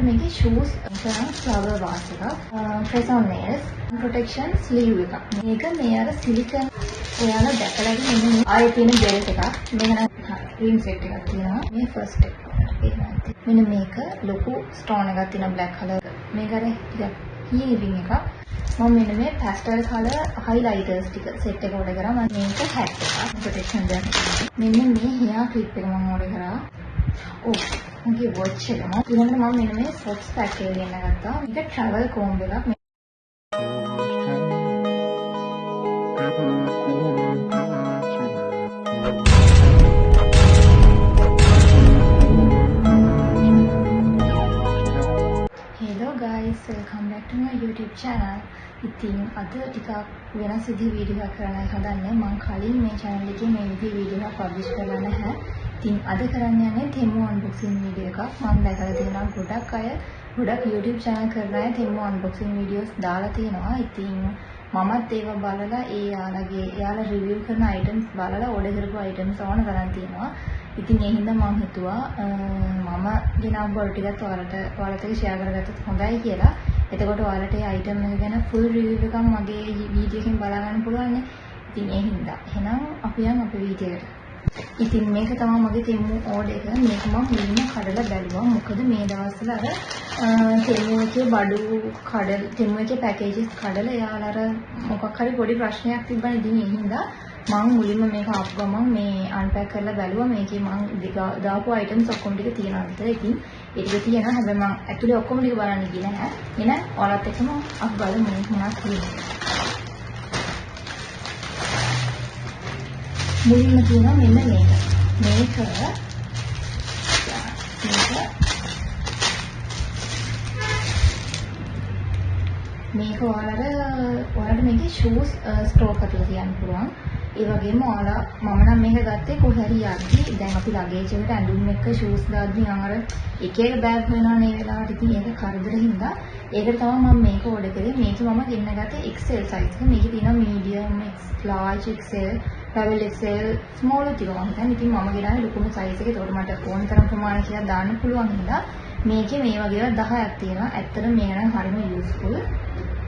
ඔයාලට මේකේ ෂූස් කරන ෆ්ලවර් වාස් එකක්, press on nails, protection sleeve එකක්. මේක මේ අර සිලිකන් ඔයාලා දැකලා ඇති මෙන්න මේ ආයේ තියෙන බෙල්ට් එකක්. මේක නම් රින්ග් සෙට් එකක් තියෙනවා. මේ ෆස්ට් එක ඔයාලට පේනවා ඇති. මෙන්න මේක ලොකු ස්ටෝන් එකක් තියෙනවා බ්ලැක් කලර්. මේක අර ටිකක් හීනි රින්ග් එකක්. මම මෙන්න මේ පැස්ටල් කලර් හයිලයිටර්ස් ටික සෙට් එක ඕඩර් කරා. මම මේක හැට් එකක් ප්‍රොටෙක්ෂන් දෙයක්. මෙන්න මේ හෙයා ක්ලිප් එක මම ඕඩර් කරා. ඔව් මගේ වොච් එක මම ඊළඟට මම මෙන්න මේ සොක්ස් පැක් එක ගෙන්න ගත්තා. මේක ට්‍රැවල් කෝම්බ් එකක්. Hello guys, welcome back to my YouTube channel. ඉතින් අද ටිකක් වෙනස් විදිහේ වීඩියෝ එකක් කරන්නයි හදන්නේ. මං කලින් මේ channel එකේ මේ විදිහේ වීඩියෝ එකක් පබ්ලිෂ් කරලා නැහැ. ඉතින් අද කරන්න යන්නේ Temu unboxing video එකක්. මං දැකලා තියෙනවා ගොඩක් අය ගොඩක් YouTube channel කරන අය Temu unboxing videos දාලා තියෙනවා. ඉතින් මමත් ඒවා බලලා ඒ යාළගේ එයාලා රිවිව් කරන items බලලා ඕඩර් කරපු items ඕන තරම් තියෙනවා. ඉතින් ඒ හින්දා මං හිතුවා මම ගෙනාවු බඩු ටිකත් ඔයාලට ඔයාලත් එක්ක ෂෙයා කරගත්තොත් හොඳයි කියලා. එතකොට ඔයාලට ඒ අයිටම් එක ගැන ෆුල් රිවිව් එකක් මගේ වීඩියෝ එකෙන් බලා ගන්න පුළුවන් නේ. ඉතින් ඒ හින්දා එහෙනම් අපි යන් අපේ වීඩියෝ එකට. ඉතින් මේක තමයි මගේ Temu order එක. මේක මම මුලින්ම කඩලා බැලුවා. මොකද මේ දවස්වල අර Temu එකේ බඩු කඩ Temu එකේ පැකේජස් කඩලා එයාලා අර මොකක් හරි පොඩි ප්‍රශ්නයක් තිබ්බනේ. ඉතින් ඒ හින්දා මං මුලින්ම මේක ආපු ගමන් මේ අන්පැක් කරලා බැලුවා. මේකේ මං දාපු අයිටම්ස් ඔක්කොම ටික තියෙනවද කියලා. ඉතින් ඒ ටික තියෙනවා. හැබැයි මං ඇතුලේ ඔක්කොම ටික බලන්න ගියේ නැහැ. එහෙනම් ඔයාලත් එක්කම අපි බලමු මේ මොනවද තියෙන්නේ. මුලින්ම තියෙනවා මෙන්න මේක. මේක මේක මේක ඔයාලට මේකේ ෂූස් ස්ටෝර් කරලා තියන්න පුළුවන්. ඒ වගේම ඔයාලා මම නම් මේක ගත්තේ කොහේ හරි යද්දි දැන් අපි ලගේජ් එකට ඇඳුම් එක්ක ෂූස් දාද්දි නිකන් අර එක එක බෑග් වෙනවනේ ඒ වෙලාවට. ඉතින් ඒක කරදර හින්දා ඒකට තමයි මම මේක ඕඩර් කරේ. මේක මම ගෙන්න ගත්තේ XL size එක. මේකේ තියෙනවා medium, X large, XL, double XL, small ටික මම හිතන්නේ. ඉතින් මම ගෙනාවේ ලොකුම size එක. ඒතකොට මට ඕන තරම් ප්‍රමාණයක් දාන්න පුළුවන් හින්දා මේකේ මේ වගේ ඒවා 10ක් තියෙනවා. ඇත්තටම මේක නම් හරිම යූස්ෆුල්.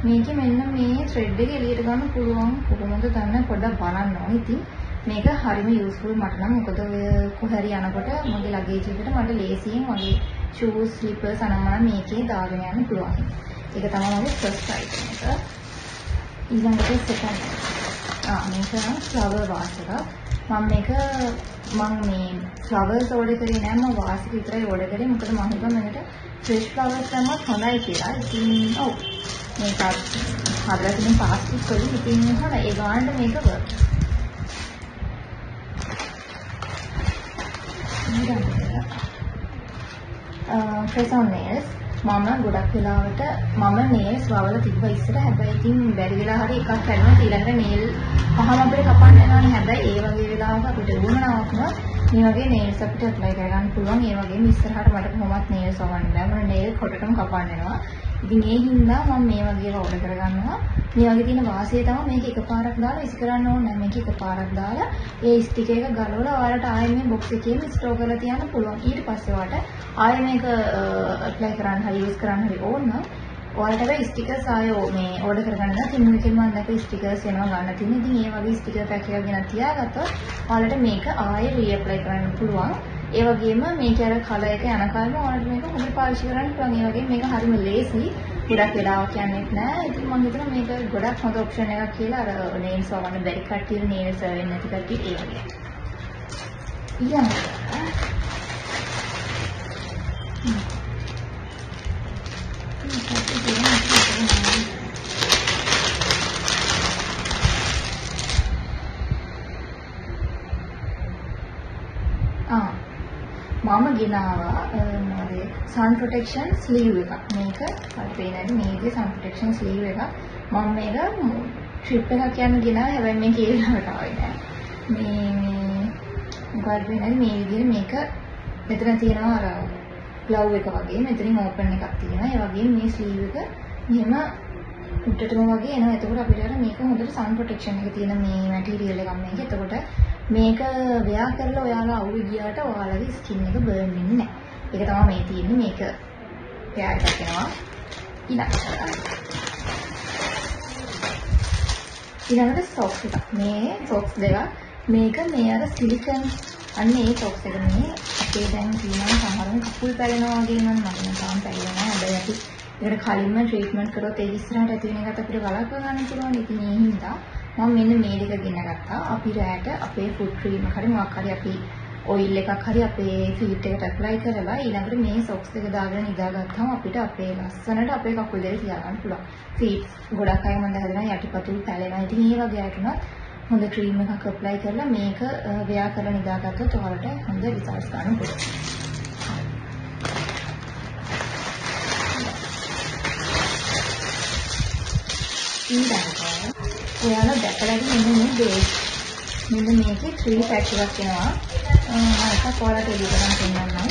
මේකේ මෙන්න මේ ත්‍රෙඩ් එක එළියට ගන්න පුළුවන් කොහොමද දන්නේ පොඩ්ඩක් බලන්න ඕනේ. ඉතින් මේක හරිම යූස්ෆුල් මට නම්. මොකද ඔය කොහේ හරි යනකොට මගේ ලගේජ් එකට මට ලේසියෙන් මගේ ෂූස්, ස්ලිපර්ස් අනම්මනම් මේකේ දාගෙන යන්න පුළුවන්. ඒක තමයි මගේ ෆස්ට් අයිටම් එක. ඊළඟට සෙකන්ඩ් මේක නම් ෆ්ලවර් වාස් එකක්. මම මේක මං මේ ෆ්ලවර්ස් ඕඩර් කරේ නෑ. මම වාස් එක විතරයි ඕඩර් කරේ. මොකද මං හිතුවා මේකට ෆ්‍රෙෂ් ෆ්ලවර්ස් දැම්මත් හොඳයි කියලා. ඉතින් ඔව් මේකත් හදලා තියෙන ප්ලාස්ටික් වලින්. ඉතින් හොඳයි ඒ ගානට මේක වර්ක්. ඊළඟට ප්‍රෙස් ඔන් නේල්ස්. මම ගොඩක් වෙලාවට මම නේල්ස් වවලා තිබ්බ ඉස්සර. හැබැයි ඉතින් බැරි වෙලා හරි එකක් කැඩුණා. ඊළඟට නේල් පහම අපිට කපන්න යනවනේ. හැබැයි ඒ වගේ වෙලාවක අපිට උවමනාවක් වුණොත් මේ වගේ නේල්ස් අපිට ඇප්ලයි කරගන්න පුළුවන්. ඒ වගේම ඉස්සරහට මට කොහොමත් නේල්ස් වවන්න බෑ. මට නේල් කොටටම කපන්න වෙනවා. ඉතින් ඒ හින්දා මම මේ වගේ ඒවා ඕඩර් කරගන්නවා. මේ වගේ තියෙන වාසිය තමයි මේක එකපාරක් දාලා විසි කරන්න ඕනේ නැහැ. මේක එකපාරක් දාලා ඒ ස්ටිකර් එක ගලවලා ඔයාලට ආයෙ මේ බොක්ස් එකේම ස්ටෝර් කරලා තියන්න පුළුවන්. ඊට පස්සේ ඔයාලට ආයෙ මේක ඇප්ලයි කරන්න හරි යූස් කරන්න හරි ඕන නම් ඔයාලට හැබැයි ස්ටිකර්ස් ආයෙ මේ ඕඩර් කරගන්න නම් Temu එකෙන් මම දැක්ක ස්ටිකර්ස් එනවා ගන්න තියෙන. ඉතින් ඒ වගේ ස්ටිකර් පැක් එකක් ගෙනත් තියාගත්තොත් ඔයාලට මේක ආයෙ රීඇප්ලයි කරන්න පුළුවන්. ඒ වගේම මේක අර කලර් එක යනකල්ම ඔයාලට මේක හොඳට පාවිච්චි කරන්න පුළුවන්. ඒ වගේම මේක හරිම ලේසි. ගොඩක් වෙලාවක් යන්නෙත් නෑ. ඉතින් මම හිතනවා මේක ගොඩක් හොඳ ඔප්ෂන් එකක් කියලා. අර නේල්ස් වවන්න බැරි කට්ටියට, නේල්ස් වෙන්නේ නැති කට්ටියට ඒ වගේ. ඊළඟට මම ගෙනාවා මොනවද සන් ප්‍රොටෙක්ෂන් ස්ලීව් එකක්. මේක ඔයාලට පේන ඇති මේ විදිහේ සන් ප්‍රොටෙක්ෂන් ස්ලීව් එකක්. මම මේක ට්‍රිප් එකක් යන්න ගෙනාවා. හැබැයි මේක ඒ වෙලාවට ආවේ නෑ. මේ මේ මොකක්ද පේන ඇති මේ විදිහට මේක මෙතන තියෙනවා අර ග්ලව් එක වගේ. මෙතනින් ඕපන් එකක් තියෙනවා. ඒ වගේම මේ ස්ලීව් එක මෙහෙම උඩටම වගේ එනවා. එතකොට අපිට අර මේක හොඳට සන් ප්‍රොටෙක්ෂන් එක තියෙන මේ මැටීරියල් එකක් මේක. එතකොට මේක වෙයා කරලා ඔයාලා අවුවේ ගියාට ඔයාලගේ ස්කින් එක බර්න් වෙන්නේ නැහැ. ඒක තමයි මේ තියෙන්නේ. මේක පෙයාර් එකක් එනවා. ඊළඟට සොක්ස් එකක්. මේ සොක්ස් දෙකක්. මේක මේ අර සිලිකන් අන්න ඒ සොක්ස් එක මේ අපේ දැන් තියෙනවා සමහරවල් කකුල් පැලෙනවා වගේ නම් මට නම් තාම පැලෙලා නැහැ. හැබැයි අපි ඒකට කලින්ම ට්‍රීට්මන්ට් කරොත් ඒක ඉස්සරහට ඇති වෙන එකත් අපිට වළක්ව ගන්න පුළුවන්. ඉතින් ඒ හින්දා මම මෙන්න මේ දෙක ගෙන ගත්තා. අපි රැට අපේ ෆුට් ක්‍රීම් එක හරි මොකක් හරි අපි ඔයිල් එකක් හරි අපේ ෆීට් එකට ඇප්ලයි කරලා ඊළඟට මේ සොක්ස් එක දාගෙන නිදාගත්තාම අපිට අපේ ලස්සනට අපේ කකුල් දෙක තියාගන්න පුළුවන්. ෆීට්ස් ගොඩක් අය මම දැකලා තියෙනවා යටිපතුල් පැලෙනවා. ඉතින් ඒ වගේ අයට උනත් හොඳ ක්‍රීම් එකක් ඇප්ලයි කරලා මේක වෙයා කරලා නිදාගත්තොත් ඔයාලට හොඳ රිසල්ට්ස් ගන්න පුළුවන්. ඊළඟට ඔයාලා දැකලා ඇති මෙන්න මේ බේස්. මෙන්න මේකේ 3 පැක් එකක් එනවා. මම එකක් ඔයාලට එළියට ගන්න පෙන්නන්නම්.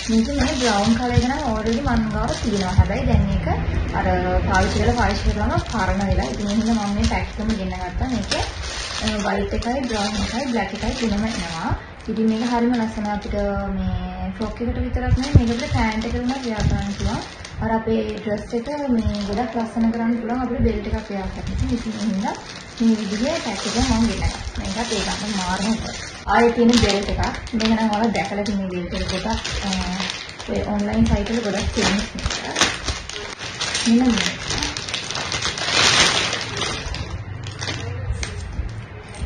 මේක මේ බ්‍රවුන් කලර් එක නම් ඔල්රෙඩි මං ගාව තියෙනවා. හැබැයි දැන් මේක අර පාවිච්චි කරලා පාවිච්චි කරලාම පරණ වෙලා. ඉතින් ඒ හින්දා මම මේ පැක් එකම ගෙන්න ගත්තා. මේකේ වයිට් එකයි බ්‍රවුන් එකයි බ්ලැක් එකයි තුනම එනවා. ඉතින් මේක හරිම ලස්සන අපිට මේ ෆ්‍රොක් එකට විතරක් නෙවෙයි මේක අපිට පෑන්ට් එකට උනත් වෙයා කරන්න පුළුවන්. අර අපේ ඩ්‍රෙස් එක මේ ගොඩක් ලස්සන කරන්න පුළුවන් අපිට බෙල්ට් එකක් වෙයා කරන්න. ඉතින් ඒ හින්දා මේ විදිහේ පැක් එක මම ගෙන්න ගත්තා. මේකත් ඒ ගන්න මාරම හොඳයි. ආයෙ තියෙන බෙල්ට් එකක්. මේක නම් ඔයාලා දැකලා තියෙන බෙල්ට් එක ගොඩක් ඔය ඔන්ලයින් සයිට් වල ගොඩක් ෆේමස් මේක. මෙන්න මේක.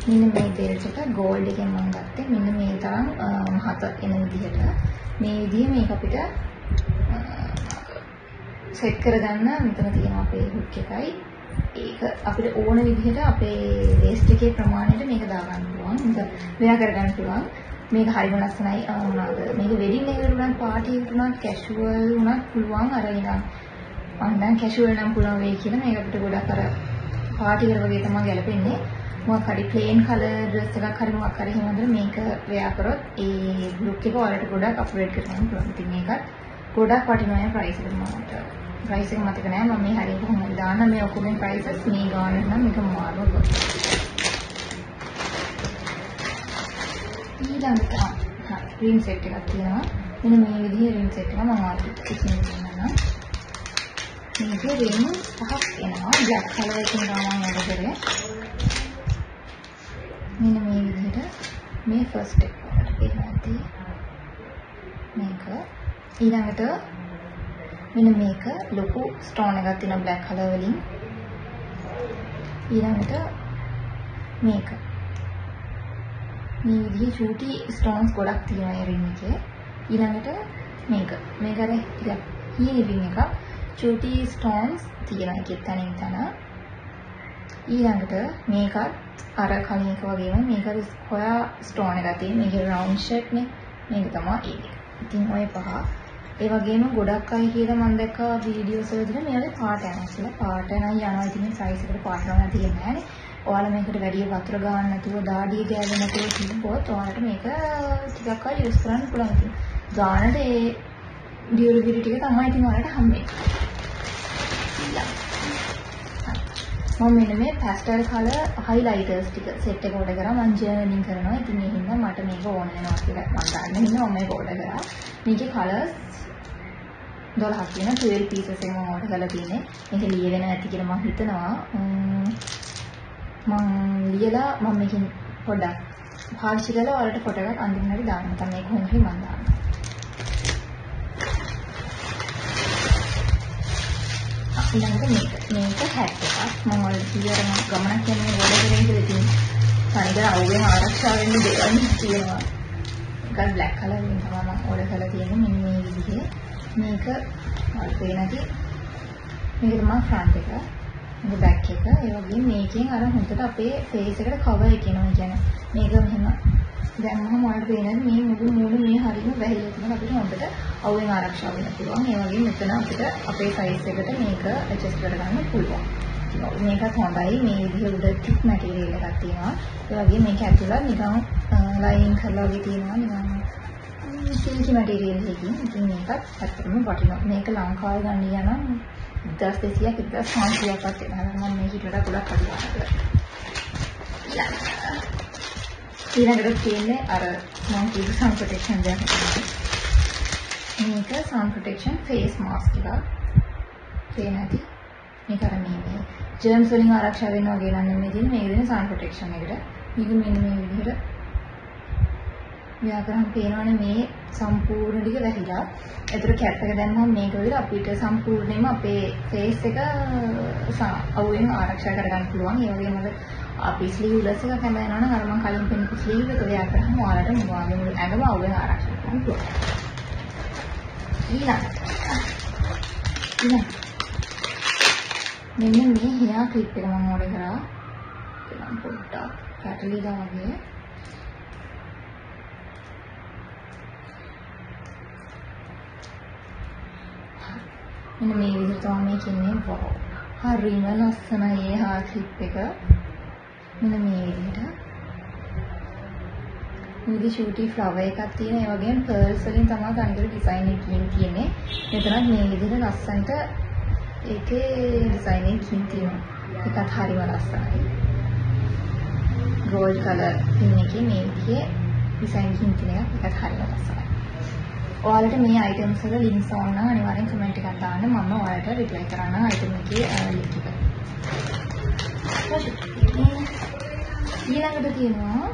මෙන්න මේ බෙල්ට් එක ගෝල්ඩ් එකෙන් මම ගත්තේ. මෙන්න මේ තරම් මහත එන විදිහට. මේ විදිහේ මේක අපිට සෙට් කරගන්න මෙතන තියෙනවා අපේ හුක් එකයි. ඒක අපිට ඕන විදිහට අපේ වේස්ට් එකේ ප්‍රමාණයට මේක දාගන්න පුළුවන්. මේක වෙයා කරගන්න පුළුවන්. මේක හරිම ලස්සනයි. මොනවාද මේක වෙඩින් එකකට උනත් පාටි එකකට උනත් කැෂුවල් උනත් පුළුවන්. අර නිකන් මං දැන් කැෂුවල් නම් පුළුවන් වෙයි කියලා මේක අපිට ගොඩක් අර පාටි එකට වගේ තමයි ගැලපෙන්නේ. මොකක් හරි ප්ලේන් කලර් ඩ්‍රෙස් එකක් හරි මොකක් හරි එහෙම හොඳට මේක වෙයා කරොත් ඒ ලුක් එක ඔයාලට ගොඩක් අප්ග්‍රේඩ් කරගන්න පුළුවන්. ඉතින් මේකත් ගොඩක් වටිනවා යා ප්‍රයිස් එකට මට ප්‍රයිස් එක මතක නෑ. මම මේ හරිය කොහොම හරි දාන්න මේ ඔක්කොම ප්‍රයිසස් මේ ගානට නම් මේක මාරම ගොඩක්. ඊළඟට රින් සෙට් එකක් තියෙනවා. මෙන්න මේ විදිහේ රින් සෙට් එක මම ඔයාලට ඉක්මනින් පෙන්නන්නම්. මේකේ රින් පහක් එනවා. බ්ලැක් කලර් එකකින් තමයි මම ඕඩර් කරේ. මෙන්න මේ විදිහට මේ ෆස්ට් එක ඔයාලට පේනවා ඇති. මේක ඊළඟට මෙන්න මේක ලොකු ස්ටෝන් එකක් තියෙනවා බ්ලැක් කලර් වලින්. ඊළඟට මේක මේ විදිහේ චූටි ස්ටෝන්ස් ගොඩක් තියෙනවා ඒ රින් එකේ. ඊළඟට මේක මේක අර ටිකක් හීනි රින් එකක්. චූටි ස්ටෝන්ස් තියෙනවා ඒකෙත් තනින් තන. ඊළඟට මේකත් අර කලින් එක වගේම මේක අර ස්ක්වයර් ස්ටෝන් එකක් තියෙන. මේකේ රවුන්ඩ් ෂේප් නේ. මේක තමයි ඒ දෙක. ඉතින් ඔය පහ. ඒ වගේම ගොඩක් අය කියලා මම දැක්කා වීඩියෝස් වල තියෙන මේ වගේ පාට යනවා කියලා. පාට නම් යනවා. ඉතින් මේ සයිස් එකට පාට යනවා තියෙන්නේ නෑනේ. ඔයාලා මේකට වැඩි වතුර ගන්න නැතුව දාඩිය ගෑවෙන්නේ නැතුව තිබ්බොත් ඔයාලට මේක ටිකක් කල් යූස් කරන්න පුළුවන්. ඉතින් ගානට ඒ ඩියුරබිලිටි එක තමයි ඉතින් ඔයාලට හම්බෙන්නේ. මම මෙන්න මේ පැස්ටල් කලර් හයිලයිටර්ස් ටික සෙට් එක ඕඩර් කරා. මං ජර්නලින් කරනවා. ඉතින් ඒ හින්දා මට මේක ඕන වෙනවා කියලා මං දන්න හින්දා මම මේක ඕඩර් කරා. මේකේ කලර්ස් 12ක් තියෙනවා. 12 පීසස් එක මම ඕඩර් කරලා තියෙන්නේ. මේක ලියවෙන ඇති කියලා මං හිතනවා. මං ලියලා මම මේකෙන් පොඩ්ඩක් පාවිච්චි කරලා ඔයාලට ෆොටෝ එකක් අන්තිමට හරි දාන්න. නැත්නම් මේක කොහොම හරි මං දාන්නම්. ඊළඟට මේක. මේක හැට් එකක්. මම ඔයාලට කිව්වා මම ගමනක් යන මේ ඕඩර් කරේ කියලා. ඉතින් තනිකර අවුවෙන් ආරක්ෂා වෙන්න දේවල් තියෙනවා. ඒකත් බ්ලැක් කලර් එකෙන් තමයි මම ඕඩර් කරලා තියෙන්නේ. මෙන්න මේ විදිහේ. මේක ඔයාලට පේන ඇති. මේක තමයි ෆ්‍රන්ට් එක. මේක බැක් එක. ඒ වගේම මේකෙන් අර හොඳට අපේ ෆේස් එකට කවර් එක එනවා. ඒ කියන්නේ මේක මෙහෙම දැම්මහම ඔයාලට පේනවා මේ මුළු මූණ මේ හරියම වැහිලා තියෙනවා. අපිට හොඳට අවුවෙන් ආරක්ෂා වෙන්න පුළුවන්. ඒ වගේම මෙතන අපිට අපේ සයිස් එකට මේක ඇඩ්ජස්ට් කරගන්න පුළුවන්. ඉතින් ඔව් මේකත් හොඳයි. මේ විදිහ උඩ තික් මැටීරියල් එකක් තියෙනවා. ඒ වගේම මේක ඇතුළත් නිකන් ලයින් කරලා වගේ තියෙනවා. නිකන් සිල්කි මැටීරියල් එකකින්. ඉතින් මේකත් ඇත්තටම වටිනවා. මේක ලංකාවේ ගන්න ගියා නම් 1200ක් 1500ක්වත් වෙනවා. මම මේක ඊට වඩා ගොඩක් අඩු ගානකට ගත්තා. ඊළඟට තියෙන්නේ අර මම කියපු සන් ප්‍රොටෙක්ෂන් දෙයක් තමයි. මේක sun protection face mask එකක්. පේන ඇති. මේක අර මේ ජර්ම්ස් වලින් ආරක්ෂා වෙනවා වගේ නම් නෙමෙයි තියෙන්නේ. මේක දෙන sun protection එකට. මේක මෙන්න මේ විදිහට ව්‍යා කරාම පේනවනේ මේ සම්පූර්ණ ටික වැහිලා. ඒතර කැප් එක දැම්මම මේක විතර අපිට සම්පූර්ණයෙන්ම අපේ ෆේස් එක අවුවෙන් ආරක්ෂා කරගන්න පුළුවන්. ඒ වගේම අපි ස්ලීව්ලස් එකක් හැම යනවා නම් අර මං කලින් පෙන්නපු ස්ලීව් එක ව්‍යා කරාම ඔයාලට ඔයාගේ මුළු ඇඟම අවුවෙන් ආරක්ෂා කරගන්න පුළුවන්. ඊළඟ මෙන්න මේ හෙයා ක්ලිප් එක මම ඕඩර් කරා. ඒක නම් පොඩ්ඩක් පැටලිලා වගේ. මෙන්න මේ විදිහට තමයි මේක ඉන්නේ. වව්. හරිම ලස්සනයි ඒ හෙයා ක්ලිප් එක. මෙන්න මේ විදිහට. මේ චූටි ෆ්ලවර් එකක් තියෙන. ඒ වගේම පර්ල්ස් වලින් තමයි තනිකර ඩිසයින් එක තියෙන්නේ. මෙතනත් මේ විදිහට ලස්සනට ඒකේ ඩිසයින් එක තියෙනවා. ඒකත් හරිම ලස්සනයි. ගෝල්ඩ් කලර් පින් එකේ මේ විදිහේ ඩිසයින් එකකින් තියෙන එකක්. ඒකත් හරිම ලස්සනයි. ඔයාලට මේ අයිටම්ස් වල ලින්ක්ස් ඕන නම් අනිවාර්යෙන් කමෙන්ට් එකක් දාන්න. මම ඔයාලට රිප්ලයි කරන්නම් අයිටම් එකේ ලින්ක් එක. ඊළඟට තියෙනවා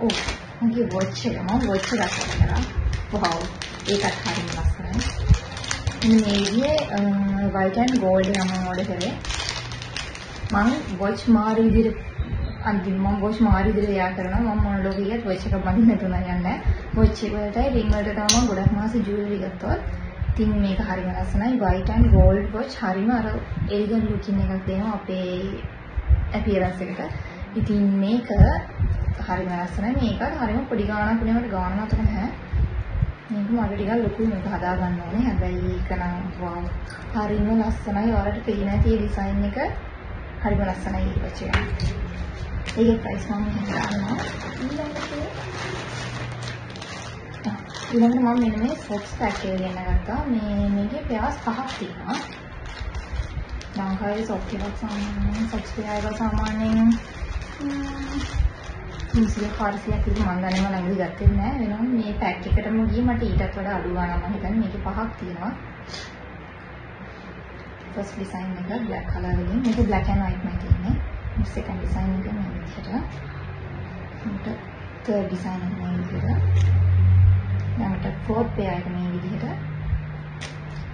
ඔව් මගේ වොච් එක. මම වොච් එකක් ඕඩර් කරා. වව් ඒකත් හරිම ලස්සනයි. මෙන්න මේ විදිහේ white and gold එක මම ඕඩර් කරේ. මං වොච් මාරු විදිහට අන්තිම මං වොච් මාරු විදිහට වෙයා කරනවා. මම මොන ලෝකෙ ගියත් වොච් එකක් බඳින්න නැතුව නම් යන්නේ නැහැ. වොච් එක වලටයි රින්ග් වලට තමයි මං ගොඩක්ම ආස ජුවලරි ගත්තොත්. ඉතින් මේක හරිම ලස්සනයි. white and gold watch හරිම අර එලිගන්ට් ලුකින් එකක් දෙනවා අපේ ඇපියරන්ස් එකට. ඉතින් මේක හරිම ලස්සනයි. මේකත් හරිම පොඩි ගාණක් උනේ මට ගාණ මතක නැහැ. මේක මට ටිකක් ලොකුයි මේක හදා ගන්න ඕනේ. හැබැයි ඒක නම් වව් හරිම ලස්සනයි. ඔයාලට පේන ඇති ඒ ඩිසයින් එක හරිම ලස්සනයි ඒ වොච් එක. ඒකේ ප්‍රයිස් මම මෙහෙම දානවා. ඊළඟට මම මෙන්න මේ සොක්ස් පැක් එක ගෙන්න ගත්තා. මේකේ පෙයාස් පහක් තියෙනවා. ලංකාවේ සොක් එකක් සාමාන්‍යයෙන් සොක්ස් පෙයා එකක් සාමාන්‍යයෙන් 300 400ක් විතර මං දන්නේ මම ළඟදී ගත්තේ නෑ. වෙනම මේ පැක් එකටම ගියේ මට ඊටත් වඩා අඩු ගාණක් මං හිතන්නේ. මේකේ පහක් තියෙනවා. ෆස්ට් ඩිසයින් එක බ්ලැක් කලර් වලින්. මේක බ්ලැක් ඇන්ඩ් වයිට් මයි තියෙන්නේ. සෙකන්ඩ් ඩිසයින් එක මේ විදිහට. ඊට තර්ඩ් ඩිසයින් එක මේ විදිහට. ඊළඟට ෆෝර්ත් පෙයා එක මේ විදිහට.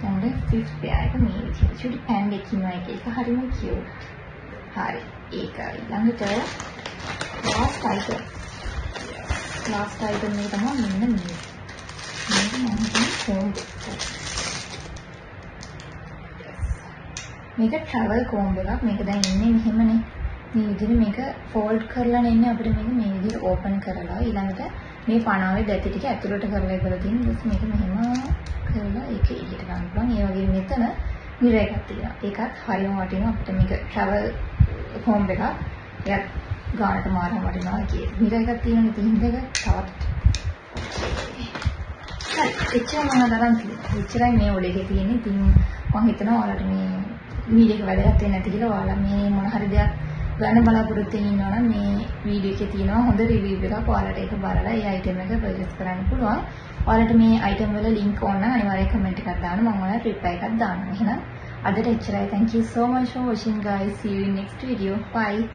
ඊළඟට ෆිෆ්ත් පෙයා එක මේ විදිහට. චුටි පැන්ඩ් එකක් ඉන්නවා ඒක. ඒක හරිම කියුට්. හරි. ඒක ඊළඟට last item. Last item එක තමයි මෙන්න මේ. මේක මම හිතන්නේ කොම්බ් එකක්. මේක ට්‍රැවල් කොම්බ් එකක්. මේක දැන් ඉන්නේ මෙහෙමනේ. මේ විදිහට මේක ෆෝල්ඩ් කරලා නෙන්නේ අපිට මේක මේ විදිහට ඕපන් කරලා ඊළඟට මේ පණාවේ දැති ටික ඇතුළට කරලා ඉවර තියෙන. ඊට පස්සේ මේක මෙහෙම කරලා ඒක එළියට ගන්න පුළුවන්. ඒ වගේම මෙතන මිරර් එකක් තියෙනවා. ඒකත් හරියම වටිනවා අපිට මේක ට්‍රැවල් කොම්බ් එකක්. ඒකත් ගානට මාරම වටිනවා. ඒකේ මිරර් එකක් තියෙනවා. ඉතින් හින්දා ඒක තවත් හරි. එච්චර මම අරන් තියෙනවා. එච්චරයි මේ ඔලේ තියෙන්නේ. ඉතින් මං හිතනවා ඔයාලට මේ වීඩියෝ එක වැදගත් වෙන්නේ නැති කියලා. ඔයාලා මේ මොන හරි දෙයක් ගන්න බලාපොරොත්තු වෙමින් ඉන්නවා නම් මේ වීඩියෝ එකේ තියෙනවා හොඳ රිවිව් එකක්. ඔයාලට ඒක බලලා ඒ අයිටම් එක පර්චේස් කරන්න පුළුවන්. ඔයාලට මේ අයිටම් වල ලින්ක් ඕන නම් අනිවාර්යයෙන් කමෙන්ට් එකක් දාන්න. මම ඔයාලට රිප්ලයි එකක් දාන්නම්. එහෙනම් අදට එච්චරයි. Thank you so much for watching guys. See you in next video. Bye.